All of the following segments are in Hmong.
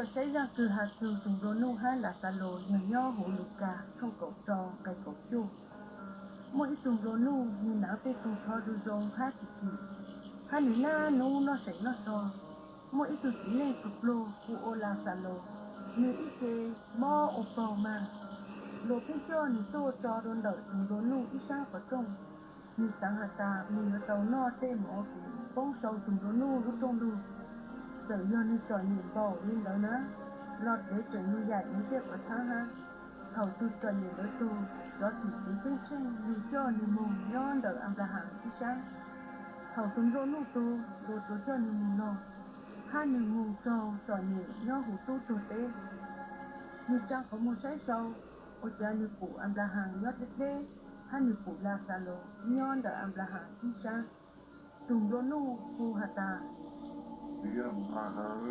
Saib zaj kws has txug tug nplua nuj hab Laxalus yog nyob huv Lukas tshooj kaum rau nqe kaum cuaj. Muaj ib tug nplua nuj, nwg naav tej tug tsho zoo zoo hab kim kim, hab nwg naj nub noj seem noj so. Muaj ib tug txiv neej pluag pluag hu ua Laxalus, nwg ib ce mob ua paug mag. Luas pheej coj nwg tuaj tso rua ntawm tug nplua nuj ib saab qhov rooj. Nwg xaav has tas nwg yuav tau noj tej mov kws poob sau tug nplua nuj lub rooj lug. Txawm yog nwg txom nyem npaum le ntawd na, los kev tseem lug yaim nwg tej quav txhaab hab. Thaum tug txom nyem ntawd tug, cov tim txiv ceeb tsheej lug coj nwg moog nyob ntawm Anplahas ib saab. Thaum tug nplua nuj tug, luas tsuas coj nwg moog no, hab nwg moog raug txom nyem nyob huv tub tug teb. Nwg tsaa qhov muag saib sau, ua cav nwg pum Anplahas nyob dleb dleb, hab nwg pum Laxalus nyob ntawm Anplahas ib saab. Tug nplua nuj hu has tas, Txiv Anplahas,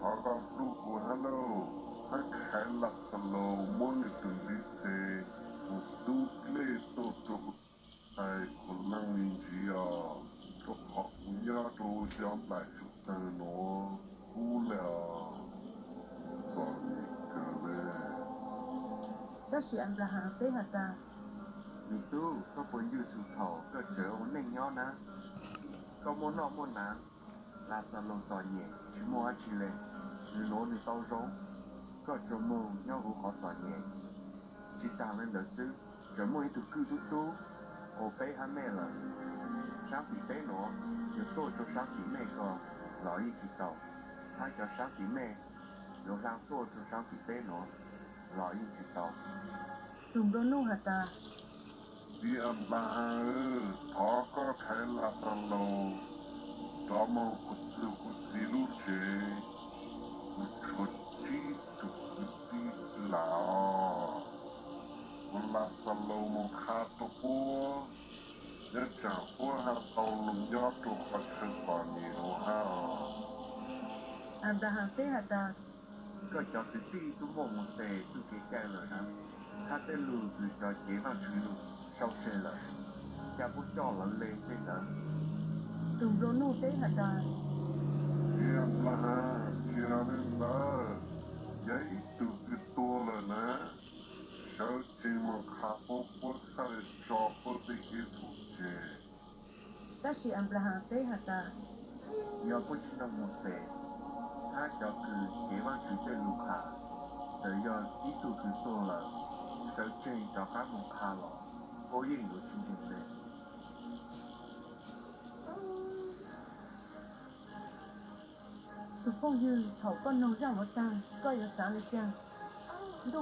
thov koj hlub kuv hab lauj, hab khaiv Laxalus muab nwg tug ntiv tes moog tub dlej tuaj rua kuv txhais khuv leej me ntsiv os, rua qhov kuv nyob rua xyov nplaim tsug tawg nuav kub le os, txom nyem kawg le. Tab sis Anplahas teb has tas, Me tub, koj puas ncw txug thaum koj tseem ua neej nyob na? Koj muaj noj muaj hnav, Laxalus txom nyem tsis muaj dlaab tsi le, nwg nuav nwg tau zoo, koj tsuas moog nyob huv qhov txom nyem. Tsis taag le ntawd xwb, tseem muaj ib tug kwj tub tub ua peb hab mej lawm. Saab tim peb nuav yuav tuaj rua saab tim mej ko los yeej tsis tau, hab cov saab tim mej yuav hla tuaj rua saab tim peb nuav los yeej tsis tau. Tug nplua nuj has tas, Txiv Anplahas, thov koj khaiv Laxalus rov moog kuv txug kuv txiv lub tsev, kuv tshuav tsib tug kwv tij lawm os. Kuv Laxalus moog qha rua puab, nyob tsaam puab hab tau lug nyob rua qhov chaw txom nyem nuav hab os. Anplahas teb has tas, Koj cov kwv tij tub muaj Mauxes txuj kev cai lawm na, hab tej lug kws cov cev Vaajtswv lug sau tseg lawm, ca puab coj lawv le tej ntawd. Tug nplua nuj teb has tas, Txiv Anplahas, tsis yog le ntawd, yog ib tug kws tuag lawm na, sawv tsees moog qha puab, puab txhaj le tso puab tej kev txhaum tseg. Tab sis Anplahas teb has tas, Yog puab tsi mloog Mauxes hab cov kws cev Vaajtswv tej lug qha, txawm yog ib tug kws tuag lawm, sawv tsees rov qaab moog qha los puab yeej yuav tsi ntseeg le. Tug phooj ywg, thaum koj noog zaj nuav taag, koj yuav xaav le caag?